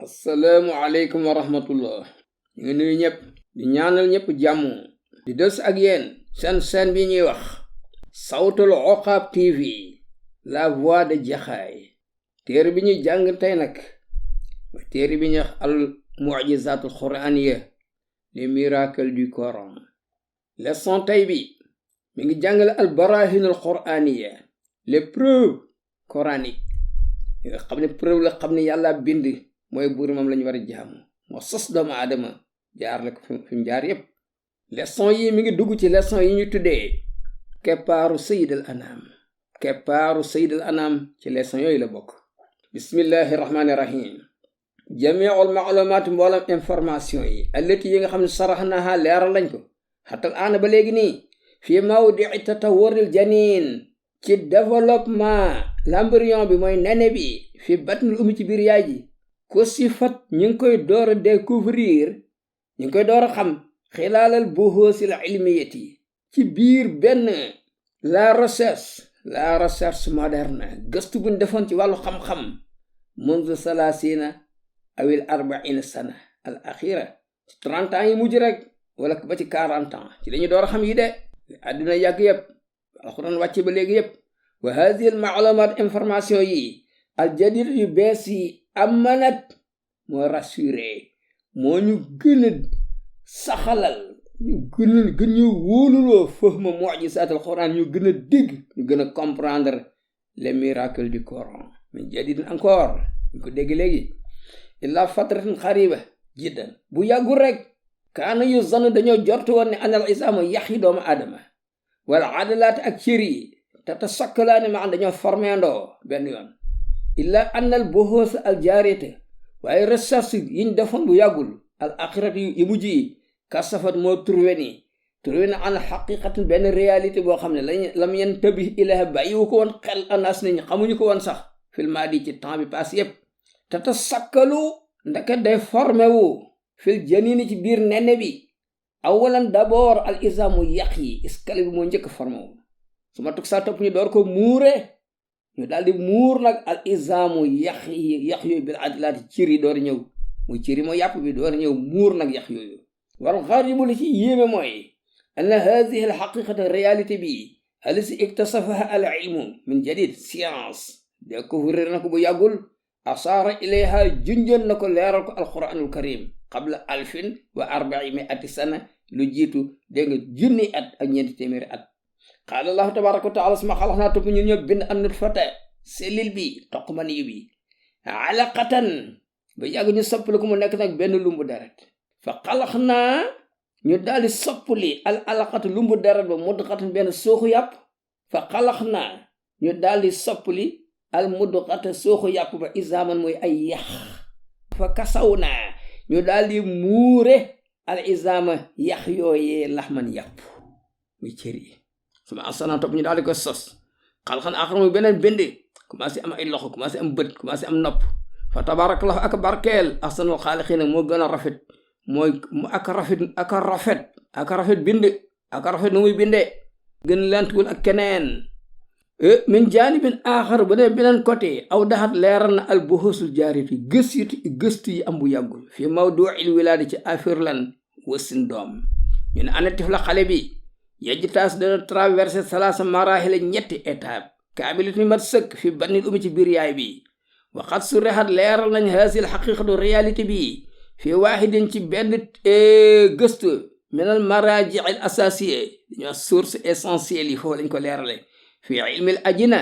assalaamu aleykum wa rahmatullah. ñu ngi nuyu ñëpp di ñaanal ñëpp jàmm di des ak yéen seen bi ñuy wax Sawtul Uqab TV, la voix de Jaxaay. téere bi ñuy jàng tey nag mooy téere bi ñuy wax al mu'jizatul qur'aniyya, les miracles du Coran. leçon tey bi mi ngi jàngale al barahinul qur'aniyya, les preuves coraniques yi nga xam ne preuve la xam ne yàlla bind mooy buur moom lañu war a jaamu, moo sos doomu aadama jaar la ko fi mu jaar yépp. leçon yi mi ngi dugg ci leçon yi ñu tuddee keppaaru sayyidal anam. keppaaru sayyidal anam ci leçon yooyu la bokk. bismillahi rahmaani rahim. jamiul maalumaat mboolam information yi allati yi nga xam ne saraxnaha leeral lañ ko xatal aana ba léegi nii fii mawdii tatawuril janin, ci développement l'embryon bi mooy nene bi fi batnul ummi ci biir yaay ji ko sifat ñu ngi koy door a découvrir, ñu ngi koy door a xam xilaalal buhuusil ilmiyati ci biir benn la recherche moderne, gëstu buñ defoon ci wàllu xam-xam mundu salaasina awil arbaina sana al axira ci 30 ans yi mujj rek wala ba ci 40 ans ci lañu door a xam yi de àddina yàgg yépp alxuraan wàcce ba léegi yépp. wa hadihi al maalumaat information yi al jadid yu bees yi amanat moo rassuré, moo ñu gën a saxalal, ñu gën ñu wóoluloo fahma mu'jizaat al quran, ñu gën a dégg, ñu gën a comprendre les miracles du Coran. min jadid encore ñu ko dégg léegi illa fatratin xariba jiddan, bu yàggul rek kaana yu zanu dañoo jortu woon ne anal isaama yax yi doomu aadama wala adalaat ak cër yi te sakkalaani ma dañoo formeendoo benn yoon. illa annal buhuus al jaariyata, waaye recherche yiñ defoon bu yàggul al axirat yu mujj yi kasafat moo trouvé na an xaqiqatin benn réalité boo xam ne lam yantabih ilaha bàyyiwu ko woon xel anaas nañ xamuñu ko woon sax filma di ci temps bi pass yépp. te sakkalu ndaka day formé wu fil janini ci biir nenne bi awalan d'abord al isaamu yax yi iskale bi moo njëkk formé wu su ma tug saa topp ñu door ko muure, ñu daal di muur nag al isaamu yax yooyu bil adlaati cër yi door ñëw, muy cër yi moo yàpp bi door ñëw muur nag yax yooyu. wal xaribu li ci yéeme mooy anna hadihi al xaqiqata réalité bi alisi iktasafaha al ilmu min jadid, science découvrir na ko bu yàggul, asaara ilayha junjoon na ko leeral ko alquranul karim qabla 1400 sana, lu jiitu dégg nga junni at ak ñeenti téeméeri at. qaala allahu tabaraka wa taala suma xalax naa topp ñun ñëpp bind an nutfata selil bi toq mani bi alaqatan ba yàgg ñu soppali ko mu nekk nag benn lumbu deret, fa xalax naa ñu daal di soppali al alaqatu lumbu deret ba mudxatan benn sooxu yàpp, fa xalax naa ñu daal di soppali al mudxata sooxu yàpp ba isaaman mooy ay yax, fa kasaw naa ñu daal di muure al isaama yax yooyee laxman yàpp muy cër yi. suma asana topp ñu daal di ko sos xalxan axar muy beneen bind, commencé am ay loxo, commencé am bët, commencé am nopp. fa tabarakallahu ak barkeel ahsanul xaaliqiina moo gën a rafet, mooy ak rafet bind, ak rafet nu muy bindee gën lentwul ak keneen. min jaanibin axar bu ne beneen côté aw daxat leeral na al buhuusul jaariyati gëstu yi am bu yàggul fi mawduil wilaada ci affaire lan wasin doom. ñu ne anatif la xale bi yejjitaas dana traversé salaasa marahila ñetti étape kaamilit mi mat sëkk fi bannil umi ci biir yaay bi. waxat su rexat leeral nañ haasil xaqiqatu réalité bi fi waaxidin ci benn gëstu minal maraaji al asasiye, dañoo source essentielle yi foofu lañ ko leerale. fi ilmil ajina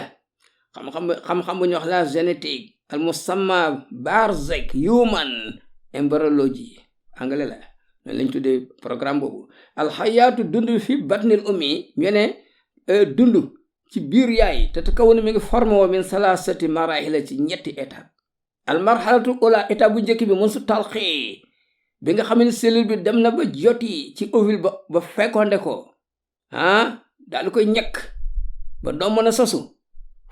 xam-xam bu ñu wax la génétique al musamma Barzek human embryology anglais la noonu lañ tuddee programme boobu. alxayaatu dund fi batnil ummi, ñu ne dund ci biir yaay te takawun mi ngi formé woo min salaasati marahila ci ñetti étape. al marxalatu ula étape bu njëkk bi mun su talxi bi nga xam ne cellule bi dem na ba joti ci ovule ba fekkonde ko daal di koy ñekk ba doom mën a sosu,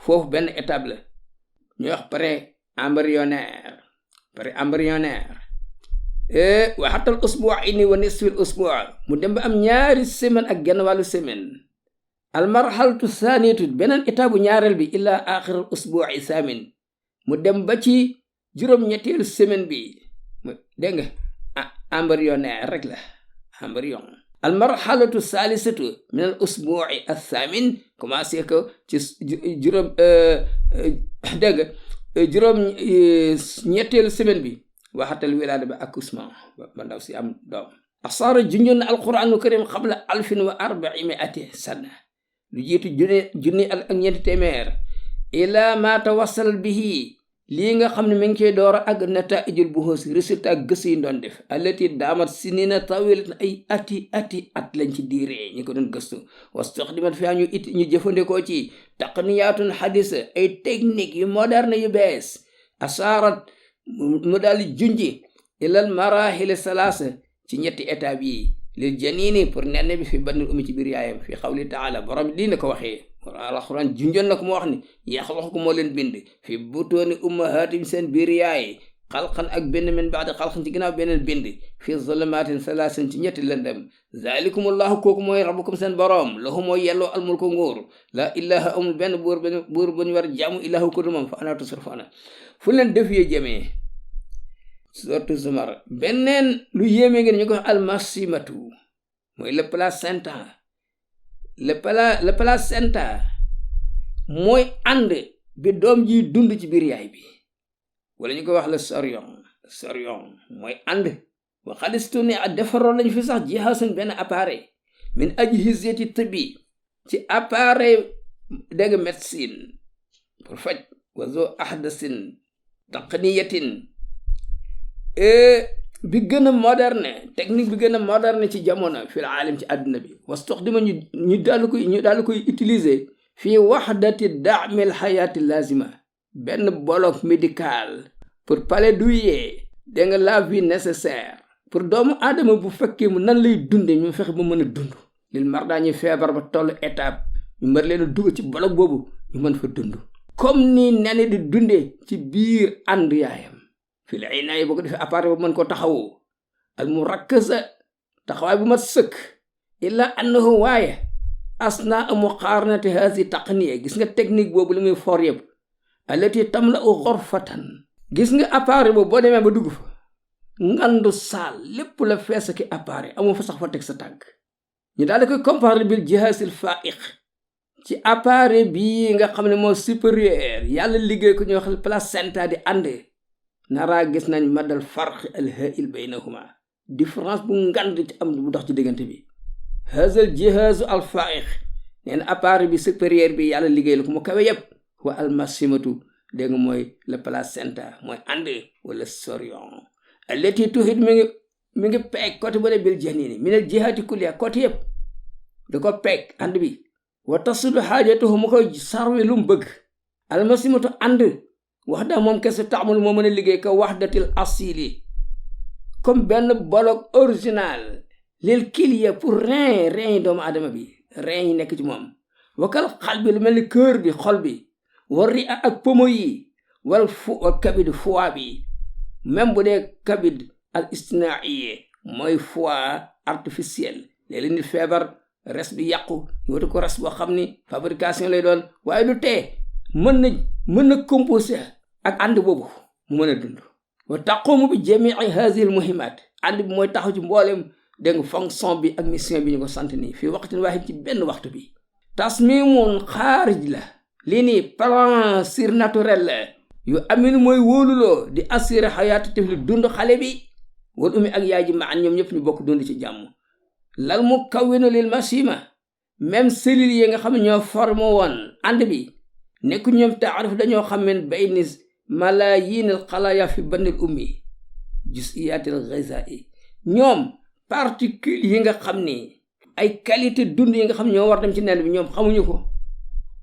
foofu benn étape la ñuy wax pré embryonnaire. wa xatal usbu'ayni wa nisfil usbu' mu dem ba am 2 semaine ak genn wàllu semaine. al marxalatu thaniyatu beneen étape bu ñaareel bi illa axirul usbu'i thamin, mu dem ba ci juróom-ñetteelu semaine bi dégg nga embryonnaire rek la embryon. al marxalatu saalisatu min al usbuuci althamin commencé ko ci juróom dégg nga juróom ñetteelu semaine bi waxatal wilaada ba accouchement ba ndaw si am doom. asaara junjoon na alquraanu karim xabla 1400 sana lu jiitu junni ak ñeenti téeméer ila ma tawassal bihi lii nga xam ne mi ngi koy door ak nataijul buhuus résultat gëstu yi doon def allati daamat sinina tawilat ay at lañ ci diiree ñi ko doon gëstu wastaxdimat fi ñu jëfandikoo ci taqniyaatun xadisa ay technique yu moderne yu bees asaarat mu daal di junji ilal marahil salaasa ci ñetti étape yi lil janini pour nenn bi fi banul umi ci biir yaayam fi xawli taala borom bi dina ko waxee alxuraan junjoon na ko mu wax ni yaxlaxu ko moo leen bind fi butooni ummahatim seen biir yaay xalqan ak benn min baadi xalqan ci ginnaaw beneen bind fi zulumaatin salaasin ci ñetti lëndëm zalikumullahu kooku mooy rabbukum seen borom lahu mooy yelloo almulku nguur la ilaha amul benn buur bu ñu war jaamu ilahu ko du moom fa ana tusrafuna fu leen def yee jëmee surtout Zumar beneen lu yéeme ngeen ñu ko wax almasimatu mooy le placenta le placenta mooy ànd bi doom ji dund ci biir yaay bi wala ñu ko wax le sorion mooy ànd wa xalistu ne a defaroon lañu fi sax jihaasun benn appareil min ajhizati tibbi ci appareil dégg médecine pour faj wa zo ahdasin taqniyatin bi gën a moderne technique bi gën a moderne ci jamono fil aalim ci àdduna bi wastoxdima ñu daal koy utiliser fii waxdati daamil xayaati lazima benn bloc médical pour plaidoyer da nga la vie nécessaire pour doomu aadama bu fekkee mu nan lay dunde ñu fexe ba mën a dund lil mar daa ñuy feebar ba toll étape ñu mën leen a dugg ci bloc boobu ñu mën fa dund comme ni nene di dundee ci biir ànd yaayam fi la ay nayi boo ko defee appareil bu mën ko taxawoo al murakkaza taxawaay bu mat sëkk illa annahu waaye asna muqaranati hazi taqniya gis nga technique boobu li muy for yëpp allati tamla u ghurfatan gis nga appareil boobu boo demee ba dugg fa ngandu saal lépp la fees ki appareil amoo fa sax fa teg sa tànk ñu daal di koy comparer bil jihazil fa'iq ci appareil bii nga xam ne moo supérieur yàlla liggéey ko ñuy wax placenta di ànd naraa gis nañ madal farq al ha'il baynahuma différence bu ngand ci am bu dox ci diggante bi hazal jihazu al fa'iq neen appareil bi supérieur bi yàlla liggéey la ko mu kawe yépp wa al masimatu dégg nga mooy le placenta mooy ànd wala sorion allati tuhit mi ngi peeg côté bu ne bil janini minal jihati kulliya côté yépp da ko peeg ànd bi wa tasudu xaajatuhu mu koy sarwi lu mu bëgg al masimatu ànd wax da moom kese taamul moo mën a liggéey ko waxdatil asili comme benn bloc original lil kiliya pour rein yi doomu aadama bi rein yi nekk ci moom wakal xal bi lu mel ni cœur bi xol bi war ri ak pomo yi wal kabid foie bi même bu dee kabid al istinaiye mooy foie artificiel léeg-léeg nit feebar res bi yàqu ñu wata ko res boo xam ni fabrication lay doon waaye du tee mën na composé ak ànd boobu mu mën a dund wa taqumu bi jamii haazihil muhimmaat ànd bi mooy taxaw ci mboolem dégg nga fonction bi ak mission bi ñu ko sant nii fii waxtin waahid ci benn waxtu bi tasmimun xaarij la lii nii plan surnaturel la yu amin mooy wóoluloo di assurer xayaatu tifli dund xale bi wal umi ak yaay ji maan ñoom ñëpp ñu bokk dund ci jàmm lal mu kawwinu lil masima même cellules yi nga xam ne ñoo formé woon ànd bi nekk ñoom taarif dañoo xam ne bayni malaayinil xalaaya fi banil ummi jusiyatil ghizaa'i ñoom particules yi nga xam ni ay qualité dund yi nga xam ñoo war dem ci nen bi ñoom xamuñu ko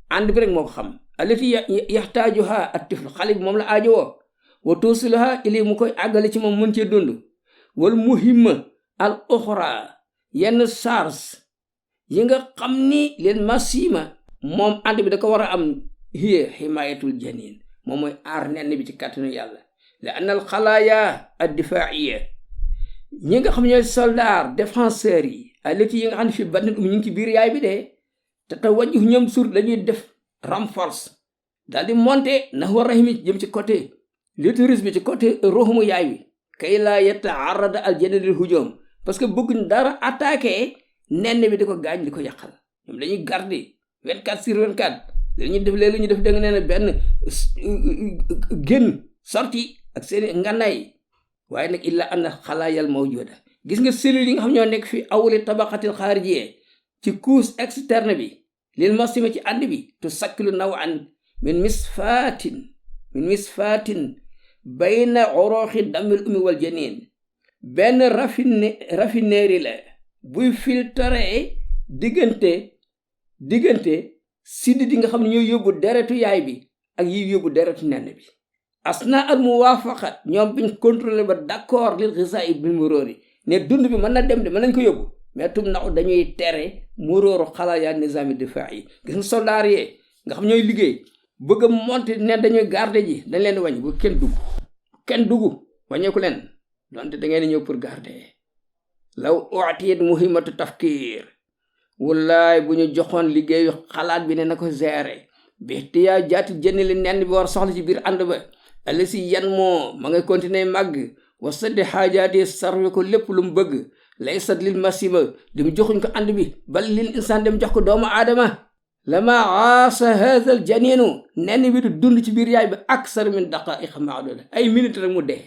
ànd bi rek moo ko xam allati yaxtaajuha at-tifl xale bi moom la aajowoo wa tuusiluha ili mu koy àggale ci moom mën cee dund wal muhimma al uxra yenn charge yi nga xam ni leen masima moom ànd bi da ko war a am hiya himayatul janin moom mooy aar nenn bi ci kàttanu yàlla la anna al xalaaya ad difaiya ñi nga xam ñooy soldat défenseurs yi allati yi nga xam ne fi batnil ñu ngi ci biir yaay bi de te tawajjuh ñoom sur dañuy def renforce daal di monter nax war rahimi jëm ci côté l'utérus bi ci côté ruuxumu yaay bi kay laa yataarada al janin lil hujum parce que bëgguñ dara attaqué nenn bi di ko gaañ di ko yàqal ñoom dañuy garder 24/24 dañuy def léegi ñu def da nga nee na benn génn sorti ak seeni ngànnaay waaye nag illa anna xalaayal mawjuda gis nga cellules yi nga xam ñoo nekk fi awli tabaqatil xaarijiyee ci couche externe bi lil masima ci ànd bi tu sakkilu nawan min misfaatin bayna urooxi damil umi wal janin benn raffinerie la buy filtré diggante siddi di nga xam ne ñooy yóbbu deretu yaay bi ak yi yóbbu deretu nenn bi asna al muwaafaqa ñoom biñ contrôlé ba d'accord lil xisaa bil muróori ne dund bi mën na dem de mën nañ ko yóbbu mais tum naxu dañuy tere muróoru xalaaya nizaami difaa yi gis nga soldaar yee nga xam ñooy liggéey bëgg a monter ne dañuy garder ji dañ leen di wàññi bu kenn dugg wàññeeku leen donte da ngeen ñëw pour garder law u'tiyat muhimmatu tafkir wallaay bu ñu joxoon liggéeyu xalaat bi ne na ko gérer bixtiyaa jaati jënni li nenn bi war soxla ci biir ànd ba ali si yan moo ma ngay continuer màgg wa saddi xaajaati sarwi ko lépp lu mu bëgg lay sat lil masima dem joxuñ ko ànd bi bal lil insaan dem jox ko doomu aadama lama aasa haazal janinu nenn bi du dund ci biir yaay bi aksar min daqaiq maaduda ay minute rek mu dee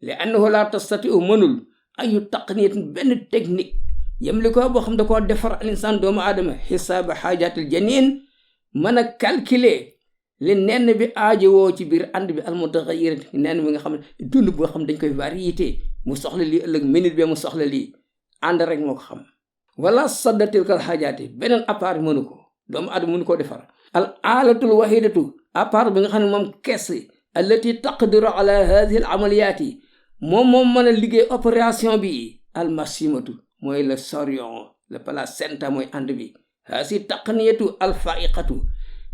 li annahu la tastati u mënul ayu taqniyat benn technique yem li ko boo xam da koo defar al insaan doomu aadama xisaaba xaajaatil janin mën a calculer li nenn bi aajowoo ci biir ànd bi al mutaxayirat nenn bi nga xam ne dund boo xam dañ koy variété mu soxla lii ëllëg minute bi mu soxla lii ànd rek moo ko xam wala sadda tilkal xaajaati beneen appareil mënu ko doomu aadama mënu koo defar al aalatul wahidatu appareil bi nga xam ne moom kees allati taqdiru ala hadihi al amaliyaati moom mën a liggéey opération bi al masimatu mooy le sorion le placenta mooy ànd bi haasi taqniyatu al faiqatu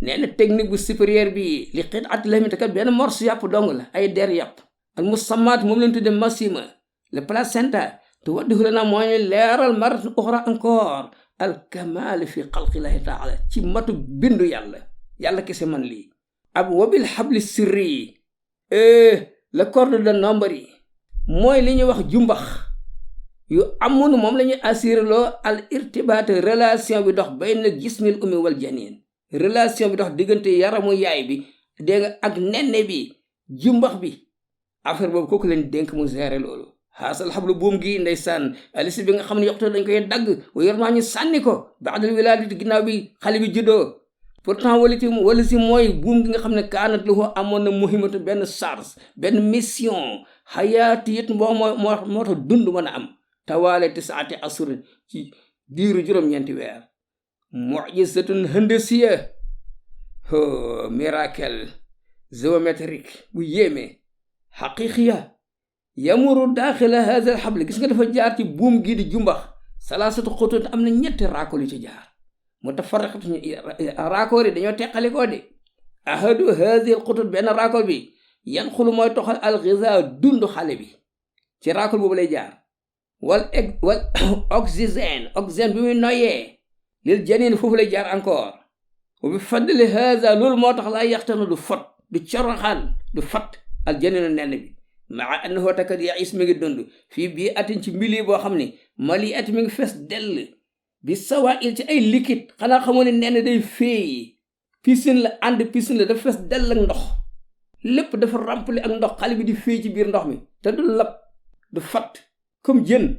nee na technique bu supérieur bi li xit at lamita kat benn morceau yàpp dong la ay der yàpp al musammaat moom leen tudde masima le placenta te waddihu lana mooy leeral marat uxra encore al kamal fi xalqillahi taala ci matu bindu yàlla kese man lii ab wabil xabli sirri le corde de nombre yi mooy li ñuy wax jumbax yu amun moom la ñuy assuré loo al irtibaat relation bi dox bayna jismil ummi wal janin relation bi dox diggante yaramu yaay bi dégg nga ak nenne bi jumbax bi affaire boobu kooku leen dénk mu géré loolu xaasal xablu buum gi ndeysaan alisi bi nga xam ne yoxtu dañ koy dagg wa yor maa ñu sànni ko baadal wilaadati ginnaaw bi xale bi juddoo pourtant wala si mooy buum gi nga xam ne kaanat lu amoon na muhimmatu benn charge benn mission xayaati it moo tax dund mën a am tawaale tisaati asurin ci diiru juróom-ñeenti weer mujizatun handasiya miracle géométrique bu yéeme xaqiqiya yamuru daaxila hada alxabl gis nga dafa jaar ci buum gii di jumbax salaasatu xutut am na ñetti raakool yu ci jaar mutafarriqat raakool yi dañoo teqalikoo de ahadu hadi alxutut benn raakool bi yan xulu mooy toxal alxiza dund xale bi ci raakool boobu lay jaar wal oxygène bi muy noyyee lil janin foofu lay jaar encore wa bi fadli hada loolu moo tax laa yaxtanu du fot du coroxaan du fat al janinu nenn bi maa annahu takat yais mi ngi dund fii bii atin ci milieu boo xam ne mali at mi ngi fees dell bi sawail ci ay liquide xanaa xamoo ne nenn day féey piscine la ànd piscine la dafa fees dell ak ndox lépp dafa rempli ak ndox xale bi di féey ci biir ndox mi te du lab du fat comme jën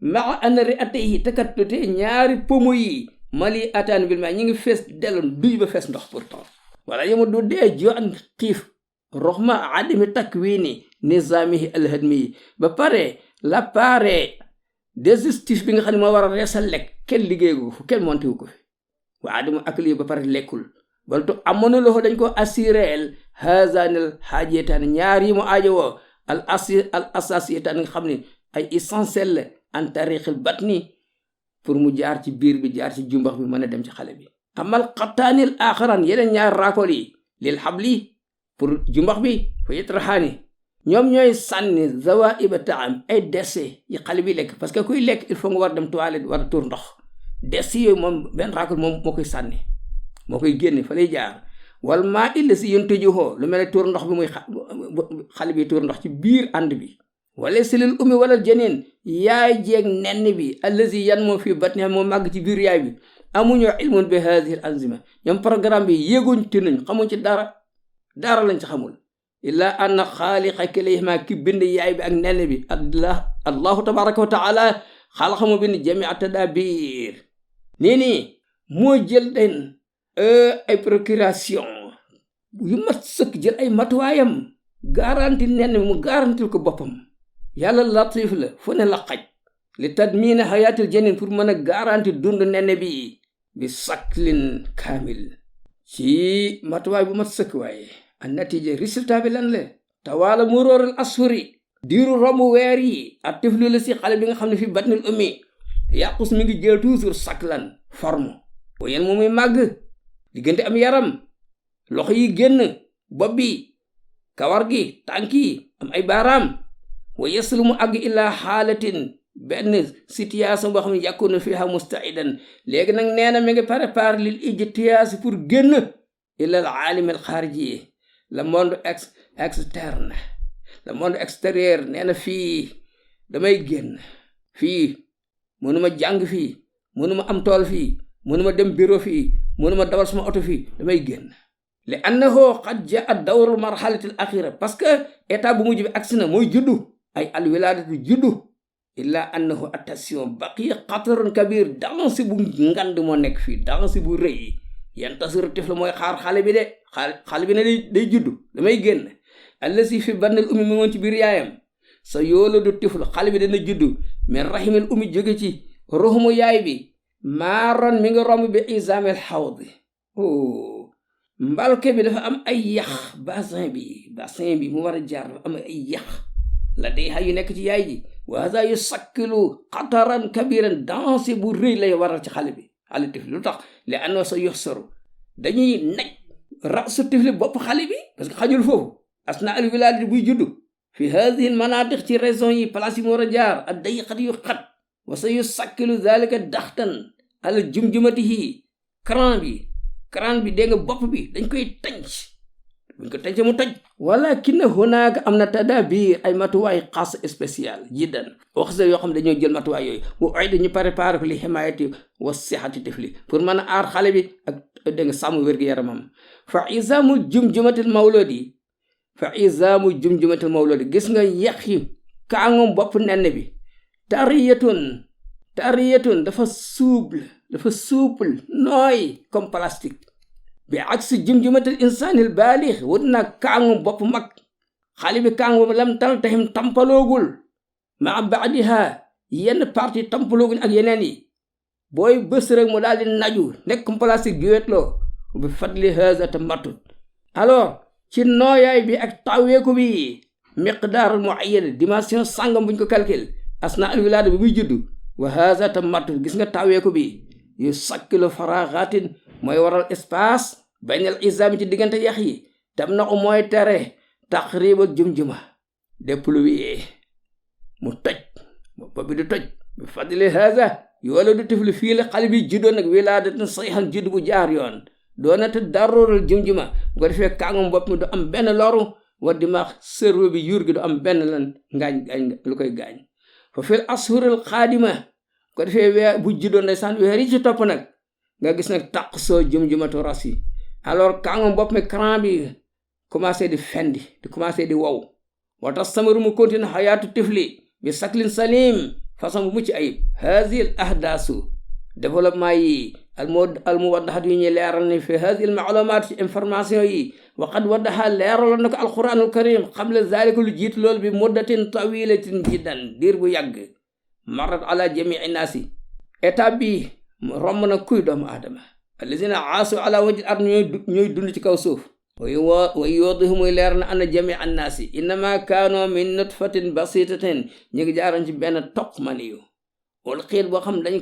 maa anari atayhi takat te ñaari pomo yi mali ataan bil ma ñi ngi fees dell duy ba fees ndox pourtant wala yama du dee jo an xiif roxma adami takwini nizamihi alhadmi ba pare l'appareil digestif bi nga xam ne moo war a reesal lekk kenn liggéey ko fu kenn monté wu ko fi waa adama akli ba pare lekkul baltu amoon loxo dañ ko assureel hazanil xaajetaan ñaar yi mu aajowoo al asasiyetaan nga xam ne ay essentiel la an tariqil batni pour mu jaar ci biir bi jaar ci jumbax bi mën a dem ci xale bi amal xataanil axaran yeneen ñaar raakool yi lil xabli pour jumbax bi fa yitraxaani ñoom ñooy sànni zawaiba taam ay déchets yi xale bi lekk parce que kuy lekk il faut nga war dem toilette war a tuur ndox déchets yooyu moom benn raakool moom moo koy sànni moo koy génne fa lay jaar wal maa illa si yéen tëjuhoo lu mel ne tuur ndox bi muy xale bi tuur ndox ci biir ànd bi wala silil ummi wala janin yaay jeeg nenn bi allazi yan moo fii batniha moo màgg ci biir yaay bi amuñoo ilmun bi hadihi al anzima ñoom programme bi yéeguñ tinuñ xamuñ ci dara lañ ci xamul illa anna xaaliqa kilayhima ki bind yaay bi ak nenn bi allahu tabaraka wa taala xalaqa mu bind jamia tadabir nii moo jël den ay procuration yu mat sëkk jël ay matuwaayam garanti nenn bi mu garantil ko boppam yàlla latif la fu ne la xaj li tadmina hayatil janin pour mën a garanti dund nenn bi saklin kaamil ci matuwaay bu mat sëkk waaye a natija résultat bi lan la tawaala muróoral ashuri diiru romb weer yi ak tiflu la si xale bi nga xam ne fi batnil ummi yàqus mi ngi jël toujours saklan forme boo yeen mu muy màgg diggante am yaram loxo yi génn bopp bi kawar gi tànk yi am ay baaraam wa yeslu mu àgg illaa xaalatin benn situation boo xam ne yàkkoon na fiha mustaidan léegi nag nee na mi ngi prépare lil ijtiyaas pour génn illa al aalim al xaariji le monde externe le monde extérieur nee na fii damay génn fii mënuma jàng fii mënuma am tool fii mënuma dem bureau fii mënuma dawal sama oto fii damay génn li annahu qad jaa dawru marhalati al axira parce que état bu mujj bi agsi na mooy juddu ay alwilaadatu juddu illa annahu attention baqiya xatarun kabir dansi bu ngand moo nekk fii dansi bu rëy yan tasir tifl mooy xaar xale bi de xale bi ne day juddu damay génn allasi fi batnil ummi mi ngoon ci biir yaayam sa yoolu du tifl xale bi dana juddu mais rahimil ummi jóge ci ruxumu yaay bi maaron mi ngi romb bi isamel xawd mbalke bi dafa am ay yax bassin bi mu war a jaar dafa am ay yax la day yu nekk ci yaay ji wa hada yusakkilu xataran kabiran danse bu rëy lay waral ci xale bi xale tifli lu tax li annoo sa yoxsaru dañuy naj rasu tifli bopp xale bi parce que xajul foofu asna al wilaadati buy juddu fi hadihi al manatiq ci raison yi place yi mu war a jaar ak dayiqat yu xat wa sa yusakkilu dalika daxtan ala jumjumatihi crâne bi dégg nga bopp bi dañ koy tànc buñ ko tànc mu toj walakin hunaaka am na tadabir ay matuwaay xaas spécial jiddan waxsa yoo xam ne dañoo jël matuwaay yooyu bu ay dañu préparé ko li himayati wa sihati tifli pour mën a aar xale bi ak dégg nga sàmm wér-gu-yaramam fa isaamu jumjumatil mawludi gis nga yax yi kaangum bopp nenn bi tariyatun dafa souple nooy comme plastique bi aksi jumjumatil insanil baalix wut na kaangum bopp mag xale bi kaangum lam tal taxim tampaloogul ma baadiha yenn partie tampaloogul ak yeneen yi booy bës rek mu daal di naju nekk comme plastique bi wetloo bi fadli haza te matut alors ci nooyaay bi ak taweeku bi miqdaar muayyan dimension sàngam buñ ko calcul asna al wilaada bi buy juddu wa haza te matut gis nga taweeku bi yu sakkilu faraxaatin mooy waral espace baynal isaami ci diggante yax yi tam na mooy tere taqriba jumjuma déployer mu toj bopp bi du toj bi fadli haza yoola du tifli fii la xale bi juddoo nag wilaadatin sayxan judd bu jaar yoon doonate darural jumjuma bu ko defee kàngum bopp mi du am benn loru wa dimaax cerveau bi yuur gi du am benn lan ngaañ lu koy gaañ fa fil ashuril xaadima ko defee bu juddoo ndeysaan weer yi ci topp nag nga gis nag taq soo jumjumatu ras yi alors kàngum bopp mi cran bi commencé di fendi di commencé di wow wa tax samaru mu continue xayaatu tifli bi saklin salim façon bu mucc ayib hasil ahdaasu développement yi al muwaddahat yu ñuy leeral ni fi hasil maalumaat ci information yi waqad waddaha leeraloon na ko alquranul karim xamle zalika lu jiitu loolu bi muddatin tawilatin jiddan diir bu yàgg marat ala jamii naasi état bi romb na kuy doomu aadama allazina aasu ala wajhi ard ñooy dund ci kaw suuf wa yoodihu muy leer na anna jamii annaasi innama kaano min nutfatin basitatin ñu ngi jaaroon ci benn toq maniyu wal xiit boo xam dañ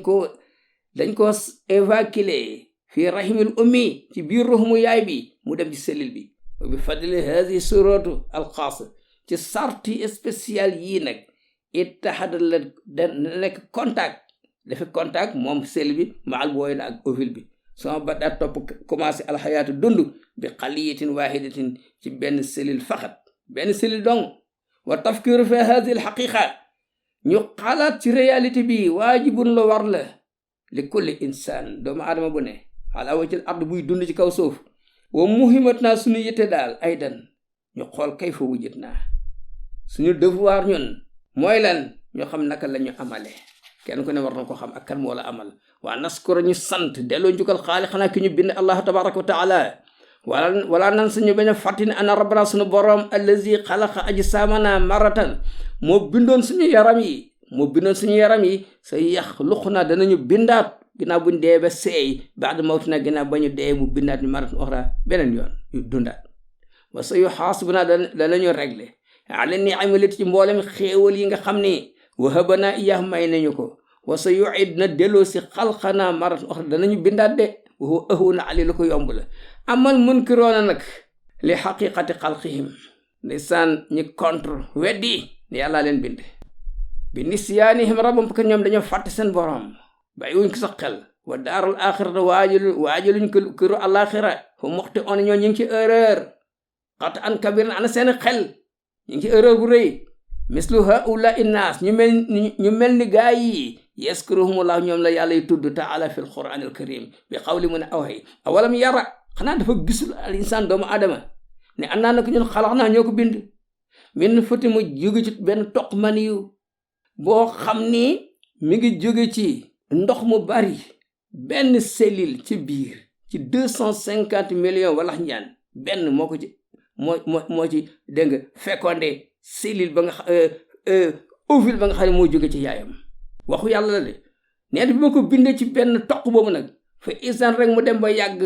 ko évacuer fii rahimil ummi ci biir ruxumu yaay bi mu dem ci cellule bi bi fadli hadi suratu alxaasa ci sarti spécial yii nag ittahada la nekk dafa contact moom cellule bi maal booy na ak ovule bi sama ba daa topp commencé alxayaatu dund bi xaliyatin wahidatin ci benn cellule faxat benn cellule dong wa tafkiru fi hadhihi alhaqiqa ñu xalaat ci réalité bi waajibun la war la li kulli insaan doomu aadama bu ne ala wajhil ard buy dund ci kaw suuf wa muhimat naa suñu yitte daal aydan ñu xool kayfa wujjat naa suñu devoir ñun mooy lan ñu xam naka la ñu amale kenn ku ne war na ko xam ak kan moo la amal waa naskura ñu sant delloo njukkal xaalixanaa ki ñu bind allah tabaraka wa taala wala nan suñu bañ a fàttini ana rabbana suñu borom allazi xalaqa ajsamana maratan moo bindoon suñu yaram yi sa yax luq naa danañu bindaat ginnaaw buñ dee ba seey baada mawtina ginnaaw ba ñu dee mu bindaat ñu maratan oxra beneen yoon yu dundaat wa sa yu xaasibuna danañu réglé ala ni amalati ci mboolem xéewal yi nga xam ni wahabana iyaah may nañu ko wa sa yuid na delloo si xalqana maratan oxra danañu bindaat de wa ahuna ali lu ko yomb la amal munkiroona nag li xaqiqati xalqihim ndeysaan ñi contre weddi ne yàllaa leen bind bi nisyaanihim rabbam parce que ñoom dañoo fàtte seen borom bàyyi wuñ ko sax xel wa daarul axirata waajaluñ ko këru alaxira fu moxti on ñoo ñu ngi ci erreur xat an kabir na ana seen xel ñu ngi ci erreur bu rëy mislu haula innaas ñu mel ni gaa yi yaskuruhumullah ñoom la yàlla y tudd taala fi alquran alkarim bi xawli mu ne awxey awalam yara xanaa dafa gisul al insaan doomu aadama ne annaa na ko ñun xalax naa ñoo ko bind min fati mu jóge ci benn toq maniyu boo xam ni mi ngi jóge ci ndox mu bari benn cellule ci biir ci 250 millions wala ñaan benn moo ko ci moo ci dégg nga fécondé cellule ba nga ovule ba nga xam ne moo jóge ci yaayam waxu yàlla la de nee na bi ma ko bindee ci benn toq boobu nag fa isan rek mu dem ba yàgg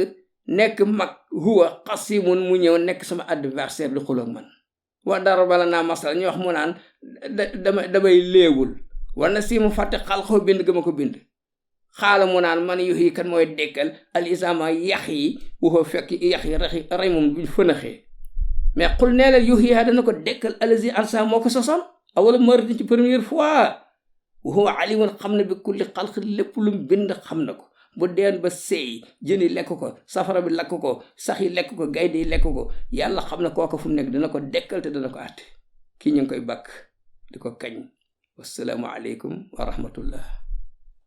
nekk mag huwa xasimun mu ñëw nekk sama adversaire di xuloog man wa dara bala naa masala ñu wax mu naan damay léewul wala si mu fàtte xalxoo bind ga ma ko bind xaala mu naan man yuxi kan mooy dekkal al isama yax yi waxoo fekk yax yi rey moom bu fënaxee mais xul nee la yuxi yaa dana ko dekkal alazi ansa moo ko sosoon awala marati ci première fois waxoo alimun xam na bi kulli xalq lépp lu mu bind xam na ko bu deen ba seey jën yi lekk ko safara bi lakk ko sax yi lekk ko gaynde yi lekk ko yàlla xam na kooka fu mu nekk dana ko dekkal te dana ko àtte kii ñu ngi koy bàkk di ko kañ wassalaamu aleykum wa rahmatullah